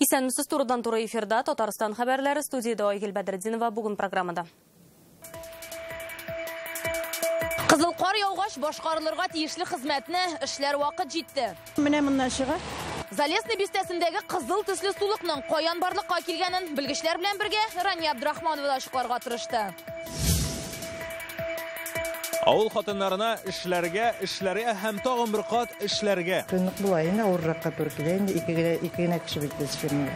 Исәнмесез, турыдан-туры эфирда Татарстан хәбәрләре, студияда Айгөл Бәдретдинова бүген программада. Кызыл кар яугач башкарылырга тиешле хезмәтне эшләр вакыт җитте. Менә моннан чыга. Залесный бистәсендәге кызыл төсле сулыкның каян барлыкка килгәнен белгечләр белән бергә Рания Абдрахманова да ачыкларга тырышты. Авыл хатыннарына эшләргә, эшләргә һәм тагын бер кат эшләргә. Көнлек була инде, авырракка туры килә инде, ике генә кеше бит без фермада.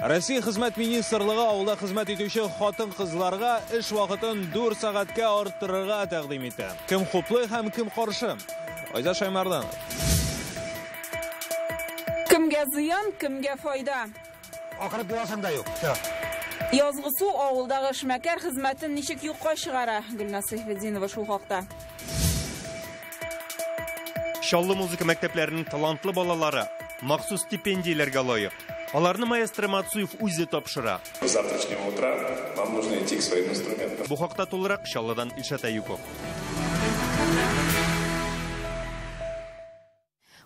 Россия Хезмәт министрлыгы авылда хезмәт итүче хатын-кызларга эш вакытын 4 сәгатькә арттырырга тәкъдим итә. Кем хуплый һәм кем каршы? Айзат Шаймарданов. Кемгә зыян, кемгә файда? Акырып юасың да юк. Язгы су авылдагы эшмәкәр хезмәтен ничек юкка чыгара? Гөлназ Сәйфетдинова шул хакта. Чаллы музыка мәктәпләренең талантлы балалары махсус стипендияләргә лаек. Аларны маэстро Мацуев үзе тапшыра. С завтрашнего утра вам нужно идти к своим инструментам. Бу хакта тулырак Чаллыдан Илшат Әюпов.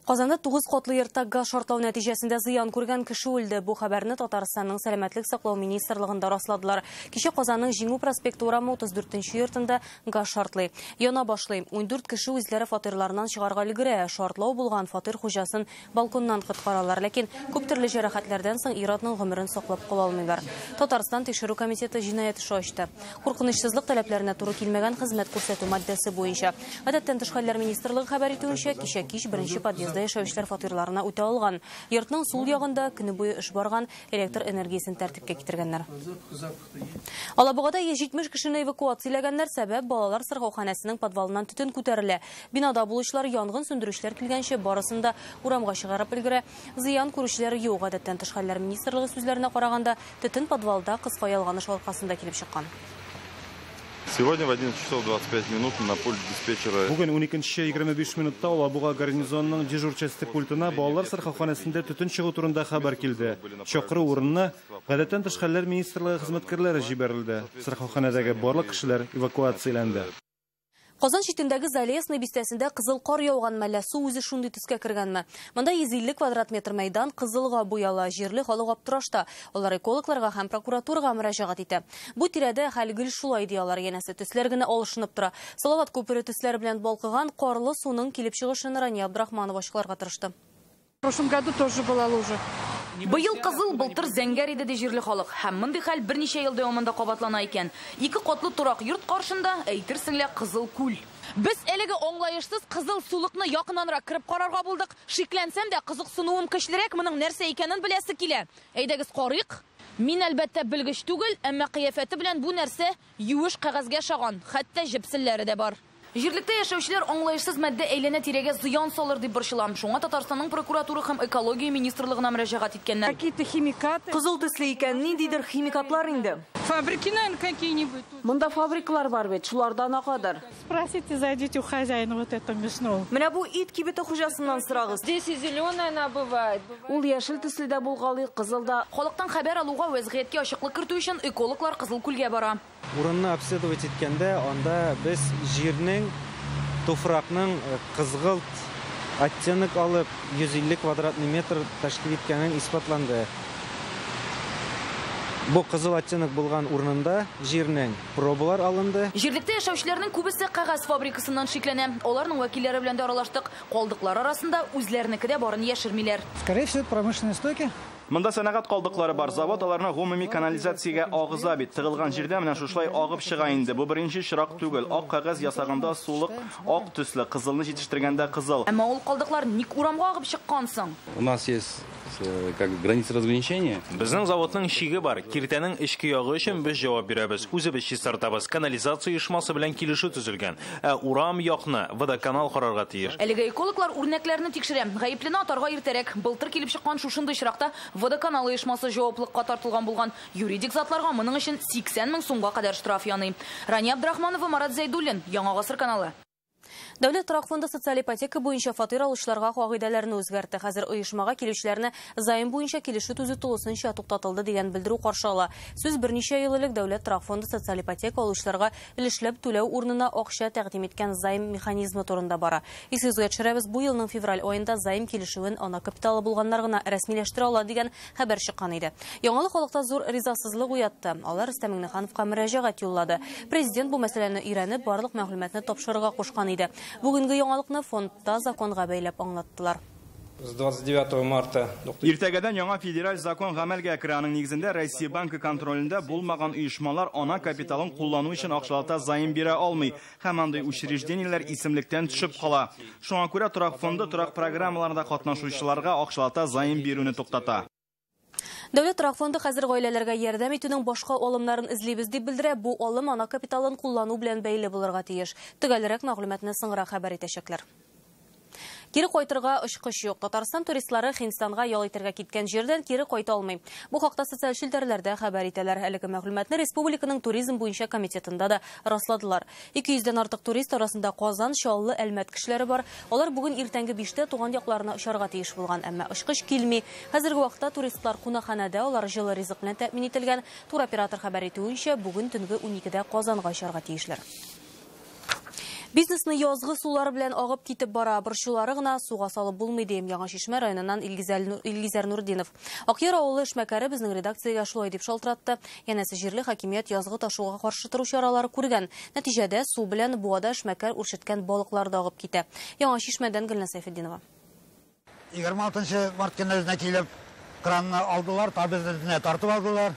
Казанда 9 катлы йортта газ шартлау нәтиҗәсендә зыян күргән кеше үлде. Бу хәбәрне Татарстанның сәламәтлек саклау министрлыгында расладылар. Кичә Казанның Җиңү проспекты урамы 34нче йортында газ шартлый. Яна башлый. 14 кеше үзләре фатирларыннан чыгарга өлгерә. Шартлау булган фатир хуҗасын балконнан коткаралар. Ләкин күп төрле җәрәхәтләрдән соң ир-атның гомерен саклап кала алмыйлар. Татарстан тикшерү комитеты җинаять эше ачты. Куркынычсызлык таләпләренә туры килмәгән хезмәт күрсәтү маддәсе буенча. Гадәттән тыш хәлләр министрлыгы хәбәр итүенчә, кичә кич беренче подъездда яшәүчеләр фатирларына үтә алган. Йортның сул ягында көне буе эш барган, электр энергиясен тәртипкә китергәннәр. Алабугада 170 кешене эвакуацияләгәннәр. Сәбәп балалар сырхауханәсенең подвалыннан төтен күтәрелә. Бинада булучылар янгын сүндерүчеләр килгәнче барысын да урамга чыгарып өлгерә. Зыян күрүчеләр юк. Гадәттән тыш хәлләр министрлыгы сүзләренә караганда, төтен подвалда кыска ялганыш аркасында килеп чыккан. Сегодня в 11 часов 25 минут на пульт диспетчера. Бүген 12:25 минутта Алабуга гарнизонының дежур часте пультына балалар сырхауханәсендә төтен чыгу турында хәбәр килде. Чакыру урынына гадәттән тыш хәлләр министрлыгы хезмәткәрләре җибәрелде. Сырхауханәдәге барлык кешеләр эвакуацияләнде. Казан читендәге Залесный бистәсендә кызыл кар яуган мәллә, су үзе шундый төскә кергәнме? Монда 150 квадрат метр мәйдан кызылга буяла, җирле халык аптырашта. Алар экологларга һәм прокуратурага мөрәҗәгать итә. Бу тирәдә хәл гел шулай ди алар, янәсе төсләр генә алышынып тора. Салават күпере төсләре белән балкыган карлы суның килеп чыгышын Рания Абдрахманова ачыкларга тырышты. В прошлом году тоже была лужа. Быел кызыл, былтыр зәңгәр иде ди җирле халык. Һәм мондый хәл берничә ел дәвамында кабатлана икән. Ике катлы торак йорт каршында әйтерсең лә кызыл күл. Без әлеге аңлаешсыз кызыл сулыкны якыннанрак кереп карарга булдык. Шикләнсәм дә кызыксынуым көчлерәк, моның нәрсә икәнен беләсе килә. Әйдәгез карыйк. Мин әлбәттә белгеч түгел, әмма кыяфәте белән бу нәрсә юеш кәгазьгә ошаган, хәтта җепселләре дә бар. Җирлектә яшәүчеләр аңлаешсыз матдә әйләнә тирәгә зыян салыр дип борчыла. Шуңа Татарстанның прокуратура һәм экология министрлыгына мөрәҗәгать иткәннәр. Какие-то химикаты. Кызыл төсле икән, ниндидер химикатлар инде. Фабрики, наверное, какие-нибудь. Монда фабрикалар бар бит, шулардан агадыр. Спросите, зайдите у хозяина вот этого мясного. Менә бу ит кибете хуҗасыннан сорагыз. Здесь и зеленая она бывает. Ул яшел төсле дә булгалый, кызыл да. Халыктан хәбәр алуга вәзгыятькә ачыклык кертү өчен экологлар Кызыл күлгә бара. Урынны обследовать иткәндә, анда без җирнең, туфракның кызгылт оттенок алып 150 квадратный метр тәшкил иткәнен исбатланды. Бу кызыл оттенок булган урынында җирнең пробалар алынды. Җирлектә яшәүчеләрнең күбесе кәгазь фабрикасыннан шикләнә. Аларның вәкилләре белән дә аралаштык. Калдыклар арасында үзләренеке дә барын яшермиләр. Скорее всего, это промышленные стоки. Монда сәнәгать калдыклары бар. Завод аларны гомуми канализациягә агыза бит. Тыгылган җирдә менә шушылай агып чыга инде. Бу беренче чирак түгел. Ак кәгазь ясаганда сулык ак төсле, кызылны җитештергәндә кызыл. Әмма ул калдыклар ник урамга агып чыккан соң? У нас есть как граница разграничения. Безнең заводның чиге бар. Киртәнең эчке ягы өчен без җавап бирәбез. Үзебез чистартабыз. Канализация оешмасы белән килешү төзелгән. Ә урам якны водоканал карарга тиеш. Әлеге экологлар үрнәкләрне тикшерә. Гаеплене атарга иртәрәк. Былтыр килеп чыккан шушындый очракта водоканал оешмасы җаваплыкка тартылган булган. Юридик затларга моның өчен 80 мең сумга кадәр штраф яный. Рания Абдрахманова, Марат Зәйдуллин, Яңа Гасыр каналы. Дәүләт торак фонды социаль ипотека буенча фатир алучыларга кагыйдәләрне үзгәртте. Хәзер оешмага килүчеләрне займ буенча килешү төзү тулысынча туктатылды дигән белдерү каршы ала. Сүз берничә ел элек Дәүләт торак фонды социаль ипотека алучыларга өлешләп түләү урынына акча тәкъдим иткән займ механизмы турында бара. Исегезгә төшерәбез, бу елның февраль аенда займ килешүен ана капиталы булганнар гына рәсмиләштерә ала дигән хәбәр чыккан иде. Яңалык халыкта зур ризасызлык уятты. Алар Рөстәм Миңнехановка мөрәҗәгать юллады. Президент бу мәсьәләне өйрәнеп, барлык мәгълүматны тапшырырга кушкан иде. Бүгенге яңалыкны фондта законга бәйләп аңлаттылар. С 29 марта. Иртәгәдән яңа федераль закон гамәлгә керә. Аның нигезендә Россия банкы контролендә булмаган оешмалар ана капиталын куллану өчен акчалата займ бирә алмый һәм андый учреждениеләр исемлектән төшеп кала. Шуңа күрә торак фонды торак программаларында катнашучыларга акчалата займ бирүне туктата. Дәүләт торак фонды хәзер гаиләләргә ярдәм итүнең башка алымнарын эзлибез дип белдерә. Бу алым ана капиталын куллану белән бәйле булырга тиеш. Төгәлрәк мәгълүматны соңрак хәбәр итәчәкләр. Кире кайтырга очкыч юк. Татарстан туристлары Һиндстанга ял итәргә киткән җирдән кире кайта алмый. Бу хакта социаль челтәрләрдә хәбәр итәләр. Әлеге мәгълүматны республиканың туризм буенча комитетында да расладылар. 200дән артык турист арасында Казан, Чаллы, Әлмәт кешеләре бар. Алар бүген иртәнге 5тә туган якларына очарга тиеш булган, әмма очкыч килми. Хәзерге вакытта туристлар кунакханәдә, алар җылы ризык белән тәэмин ителгән. Туроператор хәбәр итүенчә, бүген төнге 12дә Казанга очарга тиешләр. Бизнесны язгы сулар белән агып китеп бара, борчулары гына суга салып булмый, дим Яңа Чишмә районыннан Илгизәр Нурдинов. Акъяр авылы эшмәкәре безнең редакциягә шулай дип шалтыратты. Янәсе җирле хакимият язгы ташуга каршы тору чаралары күргән. Нәтиҗәдә су белән буада эшмәкәр үрчеткән балыклар да агып китә. Яңа Чишмәдән Гөлназ Сәйфетдинова. 26 март көнне үзенә килеп кранны алдылар, табизны тартып алдылар.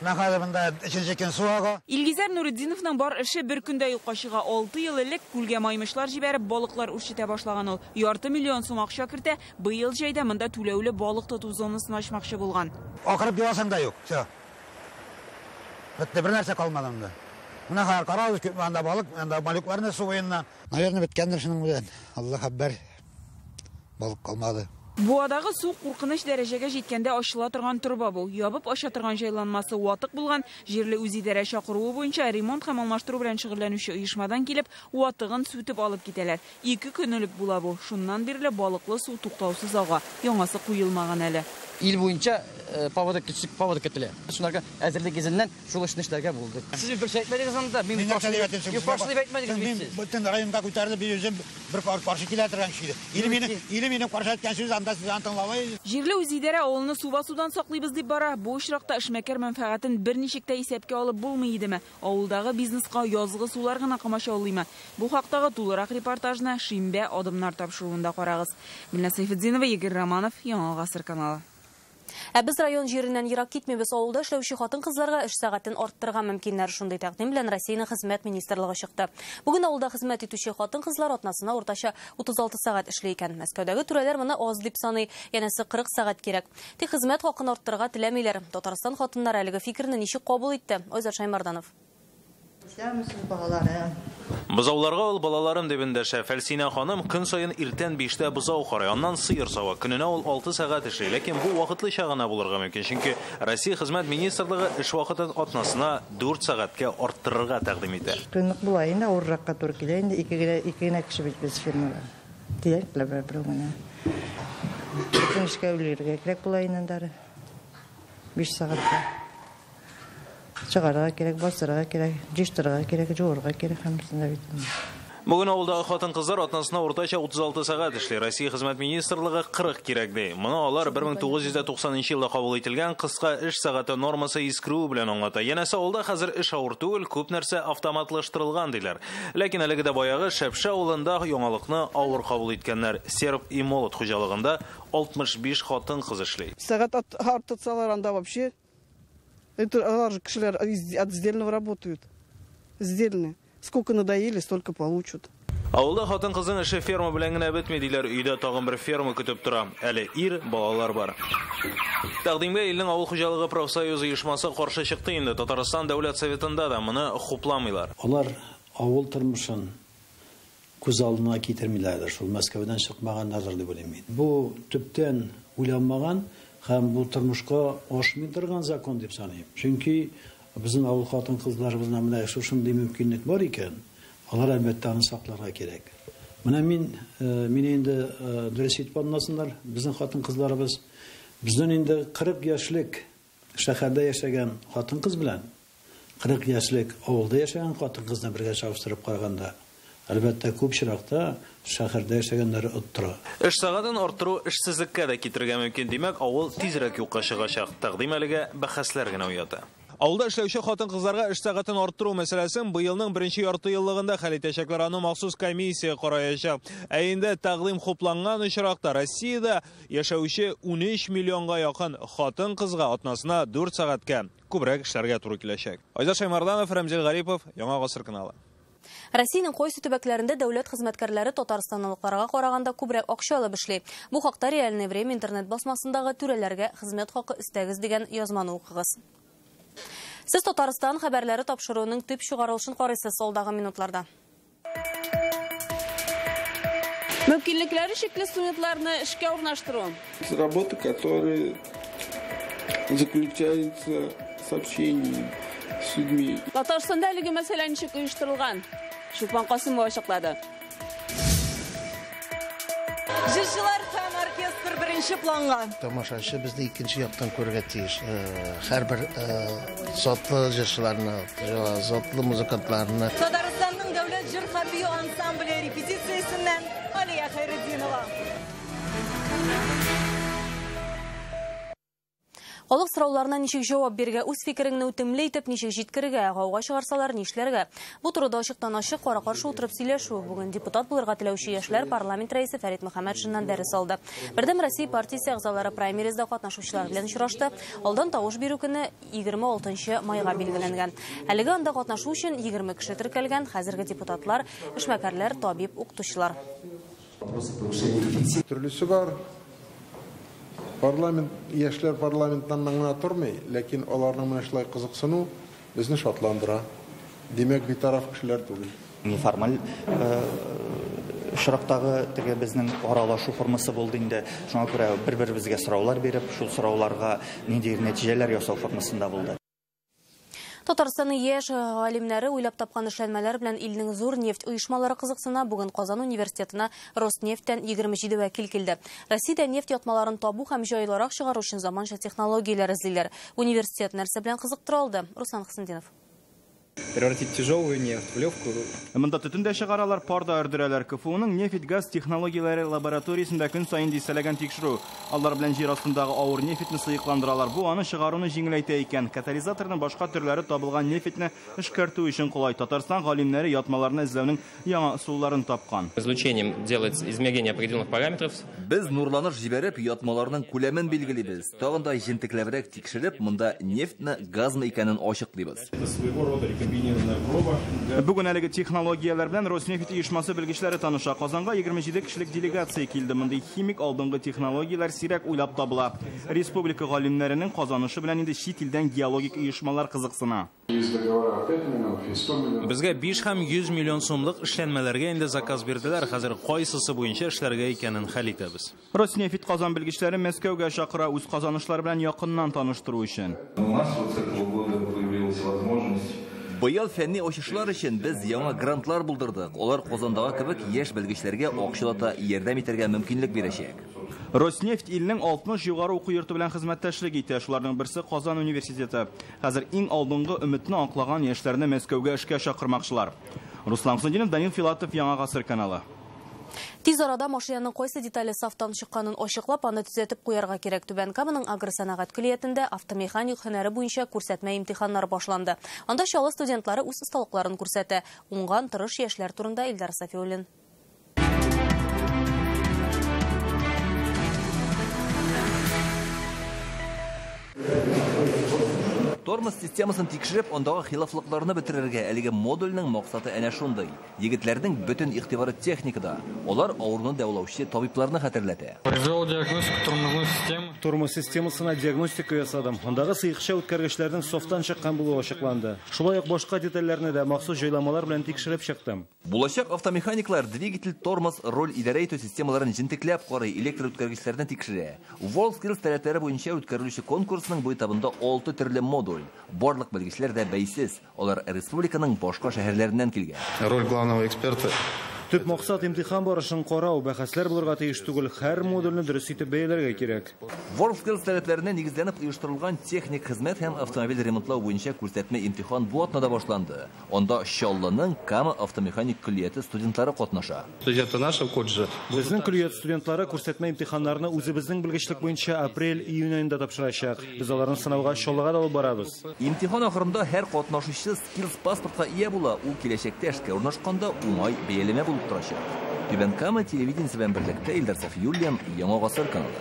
Илгизәр Нуретдиновның бар эше бер көндә юкка чыга. 6 ел элек күлгә маймышлар җибәреп балыклар үрчетә башлаган ул. Ярты миллион сум акча кертә. Быел җәйдә монда түләүле балык тоту зонасын ачмакчы булган. Акырып еласаң да юк. Всё. Бетте, бер нәрсә калмады монда. Менә хәзер карагыз, күпме анда балык, анда малюкларны су буеннан. Наверное, беткәндер шуның белән. Аллаһ хәбәр. Балык калмады. Буадагы су куркыныч дәрәҗәгә җиткәндә ачыла торган торба бу. Ябып ача торган җайланмасы ватык булган. Җирле үзидарә чакыруы буенча ремонт һәм алмаштыру белән шөгыльләнүче оешмадан килеп, ватыгын сүтеп алып китәләр. 2 көн элек була бу. Шуннан бирле балыклы су туктаусыз ага. Яңасы куелмаган әле. Ил буенча паводок кичек паводок көтелә. Шунарга әзерлек изеннән шул эшне эшләргә булды. Сез бер şey әйтмәдегез анда. Мин каршы дип әйтмәдегез бит сез. Бөтен районга күтәрелеп мин үзем бер каршы килә торган кеше. Иле мине каршы әйткән сүз анда сез аны тыңламай. Җирле үзидарә авылны су басудан саклыйбыз дип бара. Бу очракта эшмәкәр мәнфәгатен берничек тә исәпкә алып булмый идеме? Авылдагы бизнеска язгы сулар гына комачаулыймы? Бу хактагы тулырак репортажны Шимбә адымнар тапшыруында карагыз. Гөлназ Сәйфетдинова, Игорь Романов, Яңа Гасыр каналы. Ә без район җиреннән ерак китмибез. Авылда эшләүче хатын-кызларга эш сәгатен арттырырга мөмкиннәр. Шундый тәкъдим белән Россиянең хезмәт министрлыгы чыкты. Бүген авылда хезмәт итүче хатын-кызлар атнасына уртача 36 сәгать эшли икән. Мәскәүдәге түрәләр моны аз дип саный, янәсе 40 сәгать кирәк. Тик хезмәт хакын арттырырга теләмиләр. Татарстан хатыннары әлеге фикерне ничек кабул итте? Айзат Шаймарданов. Бозауларга ул балаларым дип эндәшә. Фәлсинә ханым көн саен иртән 5тә бозау карый, аннан сыер сава. Көненә ул 6 сәгать эшли, ләкин бу вакытлыча гына булырга мөмкин, чөнки Россия хезмәт министрлыгы эш вакытын атнасына 4 сәгатькә арттырырга тәкъдим итә. Кыенлык була инде, авырракка туры килә инде, ике генә кеше бит без фирмада. Тияркләр бер генә. Бөтен эшкә үлергә кирәк була инде андары. 5 сәгатькә. Чыгарга кирәк, басырга кирәк, җыештырырга кирәк, жуырга кирәк һәммәсен дә бит. Бүген авылдагы хатын-кызлар атнасына уртача 36 сәгать эшли. Россия хезмәт министрлыгы 40 кирәк ди. Моны алар 1990 елда кабул ителгән кыска эш сәгате нормасы искерүе белән аңлата. Янәсе авылда хәзер эш авыр түгел, күп нәрсә автоматлаштырылган диләр. Ләкин әлеге дә баягы Шәпшә авылында яңалыкны авыр кабул иткәннәр. Серп и Молот хуҗалыгында 65 хатын-кыз эшли. Сәгать арттырсалар анда вообще это алар кешеләр от сдельного работают. Сдельные. Сколько надоели, столько получат. Авылда хатын-кызның эше ферма белән генә бетми диләр. Өйдә тагын бер ферма көтеп тора. Әле ир, балалар бар. Тәкъдимгә илнең авыл хуҗалыгы профсоюзы оешмасы каршы чыкты инде. Татарстан Дәүләт Советында да моны хупламыйлар. Алар авыл тормышын күз алдына китермиләрдер. Шул Мәскәүдән чыкмаганнардыр дип уйлыйм мин. Бу төптән уйланмаган һәм бу тормышка ашмый торган закон дип саныйм. Чөнки безнең авыл хатын-кызларыбызның менә шушындый мөмкинлек бар икән, алар әлбәттә аны сакларга кирәк. Менә мин, мине инде дөрес итеп аңласыннар, безнең хатын-кызларыбыз, безнең инде 40 яшьлек шәһәрдә яшәгән хатын-кыз белән 40 яшьлек авылда яшәгән хатын-кызны бергә чагыштырып караганда, әлбәттә, күп очракта шәһәрдә яшәгәннәре оттыра. Эш сәгатен арттыру эшсезлеккә дә китерергә мөмкин. Димәк, авыл тизрәк юкка чыгачак. Тәкъдим әлегә бәхәсләр генә уята. Авылда эшләүче хатын-кызларга эш сәгатен арттыру мәсьәләсен быелның беренче ярты еллыгында хәл итәчәкләр. Аны махсус комиссия караячак. Ә инде тәкъдим хупланган очракта Россиядә яшәүче 13 миллионга якын хатын-кызга атнасына 4 сәгатькә күбрәк эшләргә туры киләчәк. Айдар Шаймарданов, Рәмзил Гарипов, Яңа Гасыр каналы. Россиянең кайсы төбәкләрендә дәүләт хезмәткәрләре татарстанлылыкларга караганда күбрәк акча алып эшли. Бу хакта Реальное время интернет басмасындагы түрәләргә хезмәт хакы өстәгез дигән язманы укыгыз. Сез Татарстан хәбәрләре тапшыруының төп чыгарылышын карыйсыз алдагы минутларда. Мөмкинлекләре чикле студентларны эшкә урнаштыру. Работа, которая заключается в общении с людьми. Татарстанда әлеге мәсьәлә ничек оештырылган? Чулпан Касымова ачыклады. Җырчылар һәм оркестр беренче планга. Тамашачы безне икенче яктан күрергә тиеш. Һәрбер затлы җырчыларны, затлы музыкантларны. Татарстанның дәүләт җыр һәм бию ансамбле репетициясеннән Алия Хәйретдинова. Халык сорауларына ничек җавап бирергә, үз фикереңне үтемле итеп ничек җиткерергә, гауга чыгарсалар нишләргә? Бу турыда ачыктан-ачык кара-каршы утырып сөйләшү. Бүген депутат булырга теләүче яшьләр парламент рәисе Фәрит Мөхәммәтшиннан дәрес алды. Бердәм Россия партиясе әгъзалары праймеризда катнашучылар белән очрашты. Алдан тавыш бирү көне 26 майга билгеләнгән. Әлегә анда катнашу өчен 20 кеше теркәлгән. Хәзерге депутатлар, эшмәкәрләр, табиб, укытучылар. Төрлесе бар. Парламент, яшьләр парламенттан гына тормый, ләкин аларның менә шулай кызыксыну безне шатландыра. Димәк, битараф кешеләр түгел. Неформаль очрактагы теге безнең аралашу формасы булды инде. Шуңа күрә бер-беребезгә сораулар биреп, шул сорауларга ниндидер нәтиҗәләр ясау формасында булды. Татарстанның яшь галимнәре уйлап тапкан эшләнмәләр белән илнең зур нефть оешмалары кызыксына. Бүген Казан университетына Роснефтьтән 27 вәкил килде. Россиядә нефть ятмаларын табу һәм җайлырак чыгару өчен заманча технологияләр эзлиләр. Университет нәрсә белән кызыктыра алды? Руслан Хәсәндинов. Превратить тяжелую нефть в легкую. Монда төтен дә чыгаралар, пар да өрдерәләр. КФУның нефть-газ технологияләре лабораториясендә көн саен дистәләгән тикшерү. Алар белән җир астындагы авыр нефтьне сыекландыралар. Бу аны чыгаруны җиңеләйтә икән. Катализаторның башка төрләре табылган нефтьне эшкәртү өчен кулай. Татарстан галимнәре ятмаларны эзләүнең яңа ысулларын тапкан. Излучением делается измерение определенных параметров. Без нурланыш җибәреп ятмаларның күләмен билгелибез. Тагын да җентекләбрәк тикшереп, монда нефтьне, газны икәнен ачыклыйбыз. Это своего рода рекомбинированная проба. Бүген әлеге технологияләр белән Роснефть оешмасы белгечләре таныша. Казанга 27 кешелек делегация килде. Мондый химик алдынгы технологияләр сирәк уйлап табыла. Республика галимнәренең казанышы белән инде чит илдән геологик оешмалар кызыксына. Безгә 5 һәм 100 миллион сумлык эшләнмәләргә инде заказ бирделәр. Хәзер кайсысы буенча эшләргә икәнен хәл итәбез. Роснефть Казан белгечләре Мәскәүгә чакыра, үз казанышлары белән якыннан таныштыру өчен. У нас вот с этого года появилась возможность. Быел фәнни ачышлар өчен без яңа грантлар булдырдык. Алар Казандагы кебек яшь белгечләргә акчалата ярдәм итәргә мөмкинлек бирәчәк. Роснефть илнең 60 югары уку йорты белән хезмәттәшлек итә. Шуларның берсе Казан университеты. Хәзер иң алдынгы өметне аклаган яшьләрне Мәскәүгә эшкә чакырмакчылар. Руслан Хусендинов, Данил Филатов, Яңа Гасыр каналы. Тиз арада машинаның кайсы детале сафтан чыкканын ачыклап, аны төзәтеп куярга кирәк. Түбән Каманың агросәнәгать көллиятендә автомеханик һөнәре буенча күрсәтмә имтиханнары башланды. Анда Чаллы студентлары үз осталыкларын күрсәтә. Уңган, тырыш яшьләр турында Илдар Сафиуллин. Тормоз системасын тикшереп, андагы хилафлыкларны бетерергә әлеге модульнең максаты әнә шундый. Егетләрнең бөтен игътибары техникада. Алар авыруны дәвалаучы табибларны хәтерләтә. Произвел диагностику тормозной системы. Тормоз системасына диагностика ясадым. Андагы сыекча үткәргечләрнең софтан чыккан булуы ачыкланды. Шулай ук башка детальләрне дә махсус җайламалар белән тикшереп чыктым. Булачак автомеханиклар двигатель, тормоз, роль идарә итү системаларын җентекләп карый, электр үткәргечләрне тикшерә. WorldSkills таләпләре буенча үткәрелүче конкурсның бу этабында 6 төрле модуль. Барлык белгечләр дә бәйсез. Алар республиканың башка шәһәрләреннән килгән. Роль главного эксперта Төп максат имтихан барышын карау, бәхәсләр булырга тиеш түгел. Һәр модульне дөрес итеп бәяләргә кирәк. WorldSkills таләпләренә нигезләнеп оештырылган техник хезмәт һәм автомобиль ремонтлау буенча күрсәтмә имтихан бу атнада башланды. Анда Чаллының Кама автомеханик көллияте студентлары катнаша. Студенты нашего колледжа. Безнең көллият студентлары күрсәтмә имтиханнарны үзебезнең белгечлек буенча апрель-июнь аенда тапшырачак. Без аларны сынауга Чаллыга да алып барабыз. Имтихан ахырында һәр катнашучы Skills паспортка ия була. Ул киләчәктә эшкә урнашканда уңай бәяләмә булып торачак. Түбән Кама телевидениесе белән берлектә Илдар Сафиуллин, Яңа Гасыр каналы.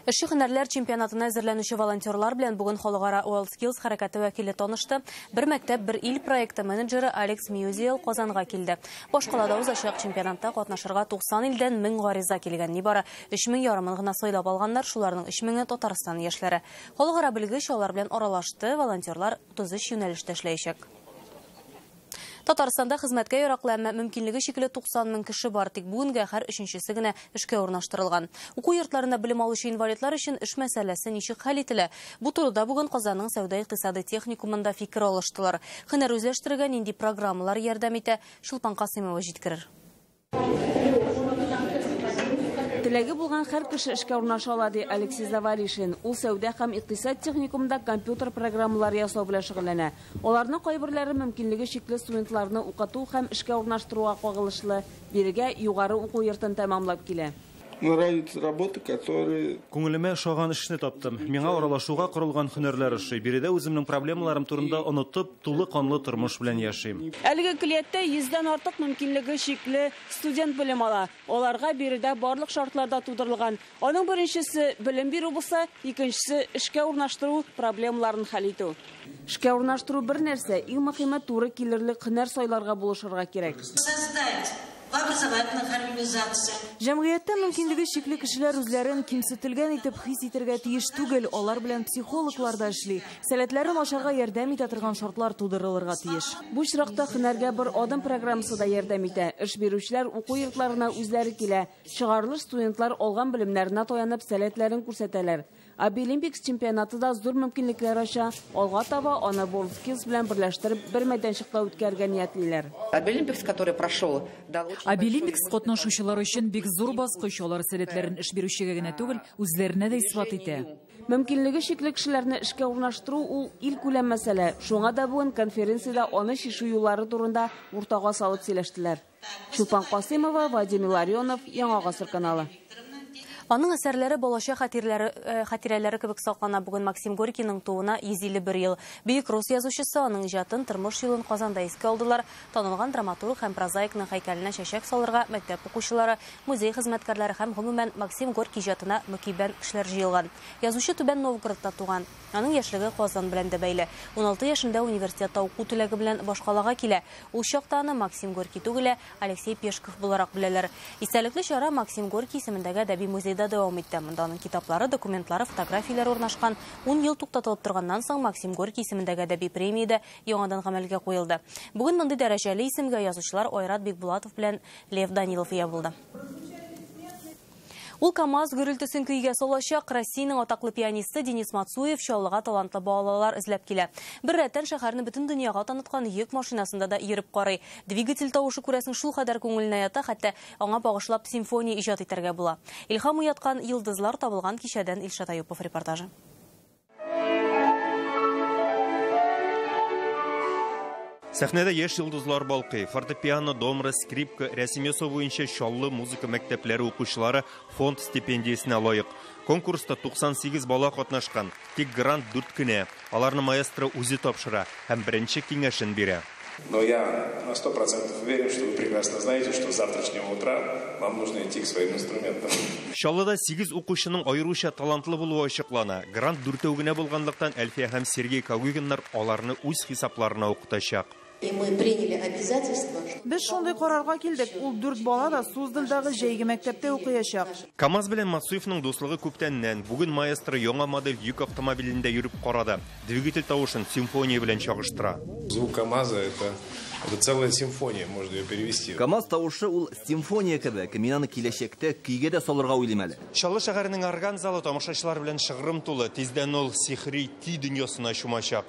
Эшче һөнәрләр чемпионатына әзерләнүче волонтерлар белән бүген халыкара WorldSkills хәрәкәте вәкиле танышты. Бер мәктәп, бер ил проекты менеджеры Алекс Мьюзиел Казанга килде. Башкалада узачак чемпионатта катнашырга 90 илдән 1000 гариза килгән. Нибары 3500 гына сайлап алганнар, шуларның 3000-е Татарстан яшьләре. Халыкара белгеч алар белән аралашты, волонтерлар 33 юнәлештә эшләячәк. Татарстанда хезмәткә яраклы, әмма мөмкинлеге чикле 90 мең кеше бар, тик бүгенгә һәр өченчесе генә эшкә урнаштырылган. Уку йортларында белем алучы инвалидлар өчен эш мәсьәләсе ничек хәл ителә? Бу турыда бүген Казанның сәүдә-икътисади техникумында фикер алыштылар. Һөнәр үзләштерергә нинди программалар ярдәм итә? Чулпан Касыймова җиткерер. Теләге булган һәр кеше эшкә урнаша ала, ди Алексей Завалишин. Ул сәүдә һәм икътисад техникумында компьютер программалары ясау белән шөгыльләнә. Аларның кайберләре мөмкинлеге чикле студентларны укыту һәм эшкә урнаштыруга кагылышлы. Бирегә югары уку йортын тәмамлап килә. Нравится работа, которая... Күңелемә ошаган эшне таптым. Миңа аралашуга корылган һөнәрләр ошый. Биредә үземнең проблемаларым турында онытып, тулы канлы тормыш белән яшим. Әлеге көллияттә 100-дән артык мөмкинлеге чикле студент белем ала. Аларга биредә барлык шартлар да тудырылган. Аның беренчесе белем бирү булса, икенчесе эшкә урнаштыру проблемаларын хәл итү. Эшкә урнаштыру бер нәрсә, иң мөһиме туры килерлек һөнәр сайларга булышырга кирәк. Создать образовательных организациях. Җәмгыятьтә мөмкинлеге чикле кешеләр үзләрен кимсетелгән итеп хис итәргә тиеш түгел, алар белән психологлар да эшли. Сәләтләрен ачарга ярдәм итә торган шартлар тудырылырга тиеш. Бу очракта һөнәргә бер адым программасы да ярдәм итә. Эш бирүчеләр уку йортларына үзләре килә. Чыгарылыш студентлар алган белемнәренә таянып сәләтләрен күрсәтәләр. Абилимпикс чемпионаты да зур мөмкинлекләр ача. Алга таба аны WorldSkills белән берләштереп бер мәйданчыкта үткәрергә ниятлиләр. Абилимпикс, который прошел, дал очень Абилимпикс катнашучылар өчен бик зур баскыч. Алар сәләтләрен эш бирүчегә генә түгел, үзләренә дә исбат итә. Мөмкинлеге чикле кешеләрне эшкә урнаштыру ул илкүләм мәсьәлә. Шуңа да бүген конференциядә аны чишү юллары турында уртага салып сөйләштеләр. Чулпан Касыймова, Вадим Илларионов, Яңа Гасыр каналы. Аның әсәрләре балачак хатирәләре кебек саклана. Бүген Максим Горькийның тууына 151 ел. Бөек рус язучысы аның иҗатын, тормыш юлын Казанда искә алдылар. Танылган драматург һәм прозаикның һәйкәленә чәчәк салырга мәктәп укучылары, музей хезмәткәрләре һәм гомумән Максим Горький иҗатына мөкиббән кешеләр җыелган. Язучы Түбән Новгородта туган. Аның яшьлеге Казан белән дә бәйле. 16 яшендә университетта уку теләге белән башкалага килә. Ул чакта аны Максим Горький түгел, Алексей Пешков буларак беләләр. Истәлекле чара Максим Горький исемендәге әдәби музейда дәвам итте. Монда аның китаплары, документлары, фотографияләре урнашкан. 10 ел туктатылып торганнан соң Максим Горький исемендәге әдәби премия дә яңадан гамәлгә куелды. Бүген мондый дәрәҗәле исемгә язучылар Айрат Бикбулатов белән Лев Данилов ия булды. Ул КАМАЗ гөрелтесен көйгә салачак. Россиянең атаклы пианисты Денис Мацуев Чаллыга талантлы балалар эзләп килә. Бер рәттән шәһәрне бөтен дөньяга таныткан йөк машинасында да йөреп карый. Двигатель тавышы күрәсең шул кадәр күңеленә ята, хәтта аңа багышлап симфония иҗат итәргә була. Илһам уяткан йолдызлар табылган кичәдән Илшат Аюпов репортажы. Сәхнәдә яшь йолдызлар балкый. Фортепиано, домра, скрипка, рәсем ясау буенча Чаллы музыка мәктәпләре укучылары фонд стипендиясенә лаек. Конкурста 98 бала катнашкан. Тик грант 4 кенә. Аларны маэстро үзе тапшыра һәм беренче киңәшен бирә. Но я на 100% уверен, что вы прекрасно знаете, что с завтрашнего утра вам нужно идти к своим инструментам. Чаллыда 8 укучының аеруча талантлы булуы ачыклана. Грант дүртәү генә булганлыктан Әлфия һәм Сергей Кагугиннар аларны үз хисапларына укытачак. И мы приняли обязательство. Без шундый карарга килдек. Ул 4 бала да Суздальдагы җәйге мәктәптә укыячак. КАМАЗ белән Мацуевның дуслыгы күптәннән. Бүген маэстро яңа модель йөк автомобилендә йөреп карады. Двигатель тавышын симфония белән чагыштыра. Звук КАМАЗа это целая симфония, можно ее перевести. КАМАЗ тавышы ул симфония кебек. Мин аны киләчәктә көйгә дә салырга уйлыйм әле. Чаллы шәһәренең орган залы тамашачылар белән шыгрым тулы. Тиздән ул сихри ти дөньясына чумачак.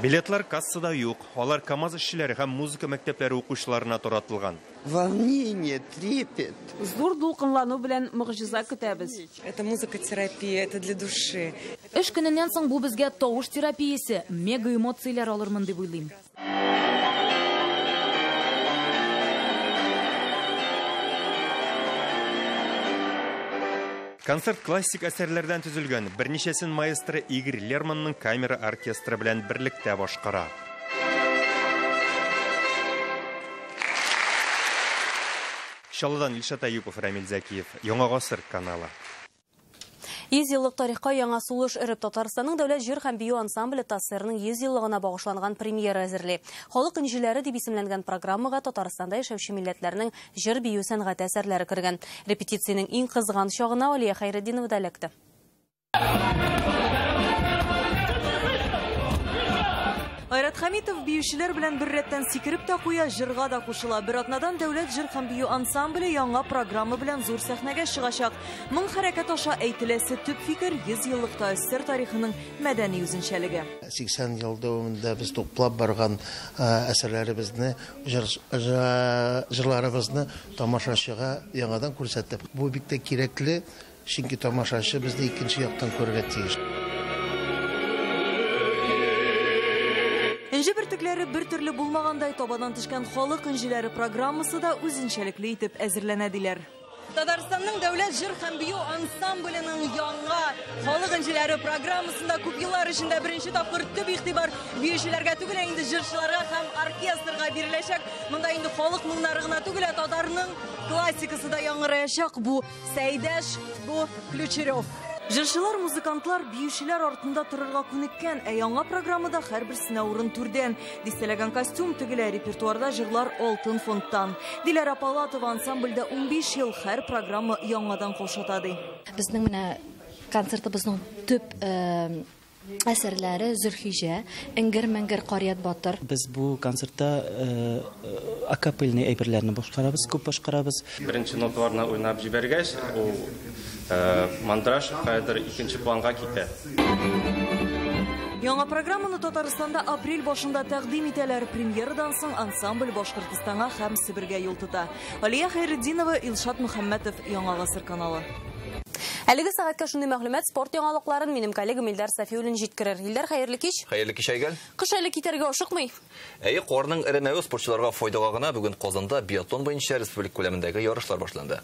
Билетлар кассада юк. Алар КАМАЗ эшчеләре һәм музыка мәктәпләре укучыларына таратылган. Волнение, трепет. Зур дулкынлану белән могҗиза көтәбез. Это музыкотерапия, это для души. Эш көненнән соң бу безгә тавыш терапиясе, мега эмоцияләр алырмын дип уйлыйм. Концерт классик әсәрләрдән төзелгән. Берничәсен маэстро Игорь Лерманның камера оркестры белән берлектә башкара. Чаллыдан Илшат Аюпов, Рамил Зәкиев, Яңа Гасыр каналы. 100 еллык тарихка яңа сулыш өреп Татарстанның дәүләт җыр һәм бию ансамбле ТАССРның 100 еллыгына багышланган премьера әзерли. Халык энҗеләре дип исемләнгән программага Татарстанда яшәүче милләтләрнең җыр бию сәнгате әсәрләре кергән. Репетициянең иң кызган чагына Алия Хәйретдинова да эләкте. Айрат Хамитов биючеләр белән бер рәттән сикереп тә куя, җырга да кушыла. Бер атнадан дәүләт җыр һәм бию ансамбле яңа программа белән зур сәхнәгә чыгачак. Моң хәрәкәт аша әйтеләсе төп фикер 100 еллык ТАССР тарихының мәдәни үзенчәлеге. 80 ел дәвамында без туплап барган әсәрләребезне, җырларыбызны тамашачыга яңадан күрсәтеп. Бу бик тә кирәкле, чөнки тамашачы безне икенче яктан күрергә тиеш. Энҗе бөртекләре бер төрле булмагандай табадан төшкән халык энҗеләре программасы да үзенчәлекле итеп әзерләнә диләр. Татарстанның дәүләт җыр һәм бию ансамбленең яңа халык энҗеләре программасында күп еллар эчендә беренче тапкыр төп игътибар биючеләргә түгел, ә инде җырчыларга һәм оркестрга биреләчәк. Монда инде халык моңнары гына түгел, ә татарның классикасы да яңгыраячак. Бу Сәйдәш, бу Ключерев. Җырчылар, музыкантлар, биючеләр артында торырга күнеккән, ә яңа программада һәрберсенә урын түрдән. Дистәләгән костюм тегелә, репертуарда җырлар алтын фондтан. Диләрә Палатова ансамбльдә 15 ел һәр программа яңадан каушата ди. Безнең менә концертыбызның төп әсәрләре Зөлхиҗә, Эңгер-мәңгер Карият батыр. Без бу концертта акапельный әйберләрне башкарабыз, күп башкарабыз. Беренче ноталарны уйнап җибәргәч, ул мандраж кайдыр икенче планга китә. Яңа программаны Татарстанда апрель башында тәкъдим итәләр. Премьерадан соң ансамбль Башкортостанга һәм Себергә юл тота. Алия Хәйретдинова, Илшат Мөхәммәтов, Яңа Гасыр каналы. Әлеге сәгатькә шундый мәгълүмат, спорт яңалыкларын минем коллегам Илдар Сафиуллин җиткерер. Илдар, хәерле кич. Хәерле кич, Айгөл. Кыш әле китәргә ашыкмый. Әйе, карның эремәве спортчыларга файдага гына. Бүген Казанда биатлон буенча республика күләмендәге ярышлар башланды.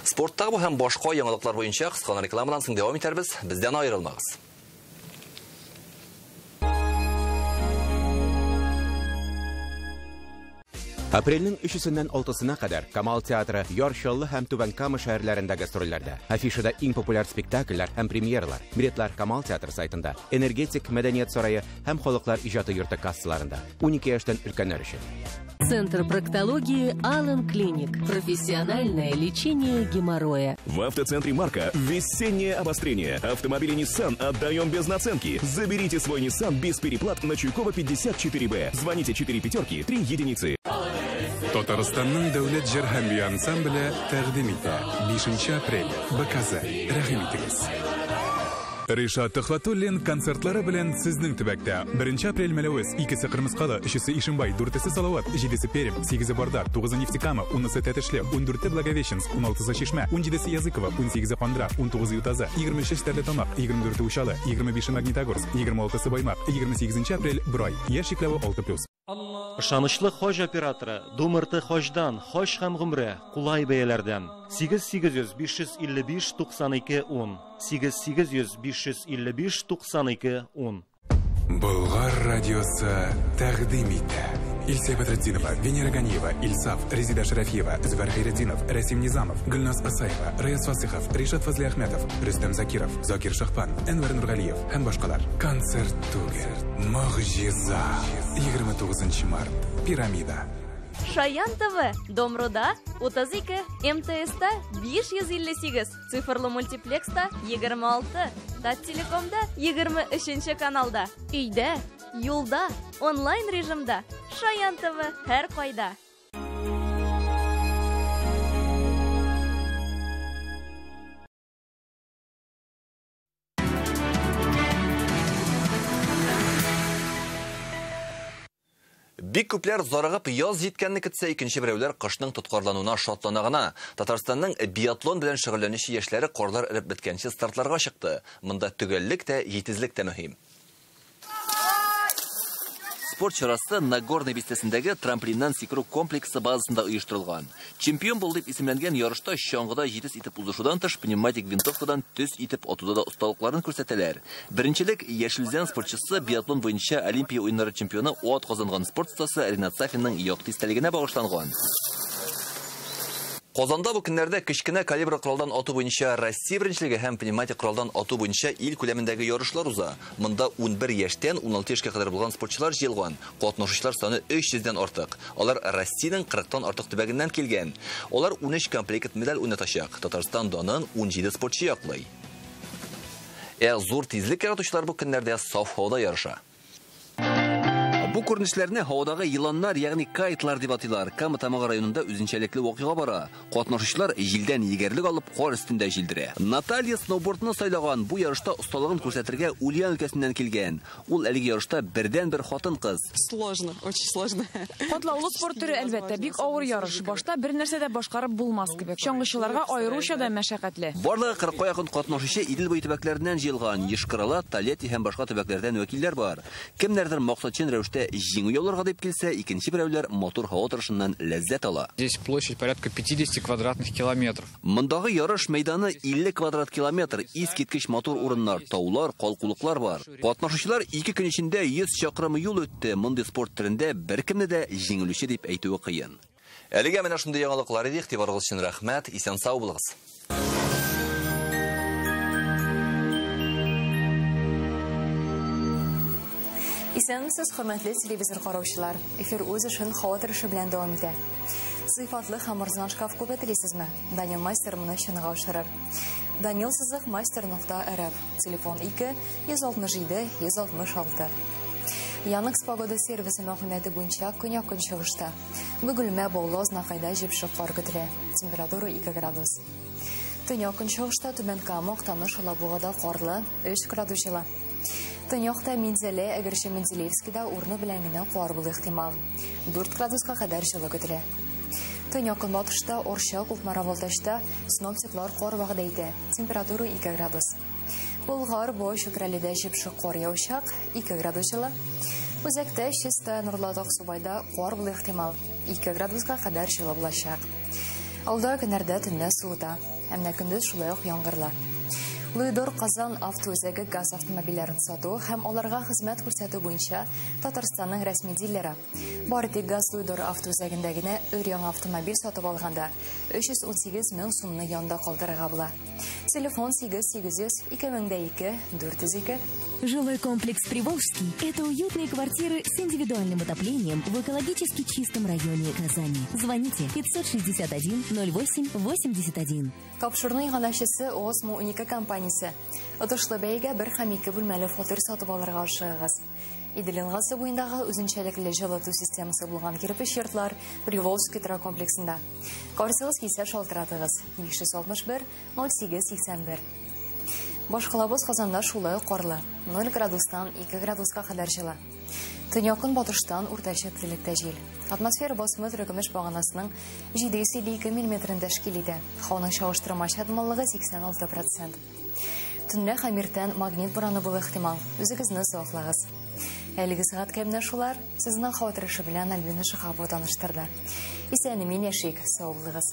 Спорттагы бу һәм башка яңалыклар буенча кыска рекламадан соң дәвам итәрбез. Бездән аерылмагыз. Апрельнең 3-сеннән 6-сына кадәр Камал театры Яр Чаллы һәм Түбән Кама шәһәрләрендә гастрольләрдә. Афишада иң популяр спектакльләр һәм премьералар. Билетлар Камал театры сайтында, Энергетик мәдәният сарае һәм Халыклар иҗаты йорты кассаларында. 12 яшьтән өлкәннәр өчен. Центр проктологии Алан Клиник. Профессиональное лечение геморроя. В автоцентре Марка весеннее обострение. Автомобили Nissan отдаем без наценки. Заберите свой Nissan без переплат на Чуйкова 54Б. Звоните 4 пятерки 3 единицы. Татарстанның дәүләт җыр һәм бию ансамбле тәкъдим итә. 5 апрель, БКЗ. Рәхим итегез. Ришат Төхвәтуллин концертлары белән сезнең төбәктә. 1 апрель Мәләвез, 2-се Кырмыскалы, 3-се Ишембай, 4-се Салават, 7-се Пермь, 8-се Барда, 9-ы Нефтекама, 10-сы Тәтешле, 14-те Благовещенск, 16-сы Чишмә, 17-се Языково, 18-се Кандра, 19-ы Ютазы, 23-се Стәрлетамак, 24-те Учалы, 25-е Магнитогорск, 26-сы Баймак, 28 апрель Брай. Яшь чикләве 6+. Ышанычлы хаҗ операторы Думырты хаҗдан, хаҗ һәм гомрә, кулай бәяләрдән. 8800 555 92 10. 8800 555 92 10. Болгар радиосы тәкъдим итә. Илсия Бәдретдинова, Венера Ганиева, Илсаф, Резида Шарафиева, Зөфәр Хәйретдинов, Рәсим Низамов, Гөлназ Асаева, Раяз Фасихов, Ришат Фазлиәхмәтов, Рөстәм Закиров, Закир Шахпан, Әнвәр Нургалиев һәм башкалар. Концерт түгел, могҗиза. 29 март. Пирамида. Шаян ТВ, Домруда 32, МТСта 558, цифрлы мультиплекста 26, Таттелекомда 23 каналда. Өйдә, юлда, онлайн режимда. Шаян ТВ һәр кайда. Бик күпләр зарыгып яз җиткәнне көтсә, икенче берәүләр кышның тоткарлануына шатлана гына. Татарстанның биатлон белән шөгыльләнүче яшьләре карлар эреп беткәнче стартларга чыкты. Монда төгәллек тә, җитезлек тә мөһим. Спорт чарасы Нагорный бистәсендәге трамплиннан сикерү комплексы базасында оештырылган. Чемпион бул дип исемләнгән ярышта чаңгыда җитез итеп узышудан тыш пневматик винтовкадан төз итеп атуда да осталыкларын күрсәтәләр. Беренчелек Яшел Үзән спортчысы биатлон буенча Олимпия уеннары чемпионы ат казанган спорт остасы Ринат Сафинның якты истәлегенә багышланган. Казанда бу көннәрдә кечкенә калибр коралдан ату буенча Россия беренчелеге һәм пневматик коралдан ату буенча ил күләмендәге ярышлар уза. Монда 11 яшьтән 16 яшькә кадәр булган спортчылар җыелган. Катнашучылар саны 300дән артык. Алар Россиянең 40тан артык төбәгеннән килгән. Алар 13 комплект медаль уйнатачак. Татарстан данын 17 спортчы яклый. Ә зур тизлек яратучылар бу көннәрдә саф һавада ярыша. Бу күренешләрне һавадагы еланнар, ягъни кайтлар дип атыйлар. Кама Тамагы районында үзенчәлекле вакыйга бара. Катнашучылар җилдән егәрлек алып кар өстендә җилдерә. Наталья сноубордны сайлаган. Бу ярышта осталыгын күрсәтергә Ульян өлкәсеннән килгән. Ул әлеге ярышта бердән-бер хатын-кыз. Сложно, очень сложно. Катлаулы спорт төре, әлбәттә, бик авыр ярыш. Башта бер нәрсә дә башкарып булмас кебек. Чаңгычыларга аеруча да мәшәкатьле. Барлыгы 40-ка якын катнашучы Идел буе төбәкләреннән җыелган. Йошкар-Ола, Тольятти һәм башка төбәкләрдән вәкилләр бар. Кемнәрдер максатчан рәвештә җиңү яуларга дип килсә, икенче берәүләр матур һава торышыннан ләззәт ала. Здесь площадь порядка 50 квадратных километров. Мондагы ярыш мәйданы 50 квадрат километр. Искиткеч матур урыннар, таулар, калкулыклар бар. Катнашучылар 2 көн эчендә 100 чакрым юл үтте. Мондый спорт төрендә беркемне дә җиңелүче дип әйтүе кыен. Әлегә менә шундый яңалыклар иде. Игътибарыгыз өчен рәхмәт. Исән-сау булыгыз. Исәнмесез, хөрмәтле телевизор караучылар. Эфир үз эшен һава торышы белән дәвам итә. Сыйфатлы һәм арзан шкаф күпе телисезме? Данил мастер моны чынга ашырыр. Данил сызык мастер.рф. Телефон 2 167 166. Яндекс погода сервисы мәгълүматы буенча көньяк-көнчыгышта. Бөгелмә, Баулы, Азнакайда җепшек кар көтелә. Температура 2 градус. Төньяк-көнчыгышта Түбән Кама, Актаныш, Алабугада карлы 3 градус җылы. Төньякта Минзәлә, Әгерҗе, Менделеевскида урыны белән генә кар булу ихтимал. 4 градуска кадәр җылы көтелә. Төньяк-көнбатышта Орча, Кукмара, Балтачта синоптиклар кар вәгъдә итә. Температура 2 градус. Болгар, Буа, Чүпрәледә җепшек кар явачак, 2 градус җылы. Үзәктә Чистай, Нурлат, Аксубайда кар булу ихтимал. 2 градуска кадәр җылы булачак. Алда көннәрдә төнлә суыта, әмма көндез шулай ук яңгырлы. Луидор Казан автоүзәге газ автомобильләрен сату һәм аларга хезмәт күрсәтү буенча Татарстанның рәсми дилеры. Бары тик газ Луидор автоүзәгендә генә өр-яңа автомобиль сатып алганда 318 мең сумны янда калдырырга була. Телефон 8800 2002 402. Жилой комплекс «Приволжский» – это уютные квартиры с индивидуальным отоплением в экологически чистом районе Казани. Звоните 561 08 81. Тапшыруның иганәчесе Осмо 12 компаниясе. Отышлы бәйгә 1 һәм 2 бүлмәле фатир сатып алырга ашыгыгыз. Идел елгасы буендагы үзенчәлекле җылыту системасы булган кирпеч йортлар Приволжский торак комплексында. Карсыгыз килсә шалтыратыгыз. 561 08 81. Башкалабыз Казанда шулай ук карлы. 0 градустан 2 градуска кадәр җылы. Төньяк-көнбатыштан уртача тизлектә җил. Атмосфера басымы терекөмеш баганасының 752 миллиметрын тәшкил итә. Һаваның чагыштырмача дымлылыгы 86%. Төнлә һәм иртән магнит бураны булу ихтимал. Үзегезне саклагыз. Әлеге сәгатькә менә шулар. Сезнең һава торышы белән Альбина Шиһапова таныштырды. Исән-имин яшик, сау булыгыз.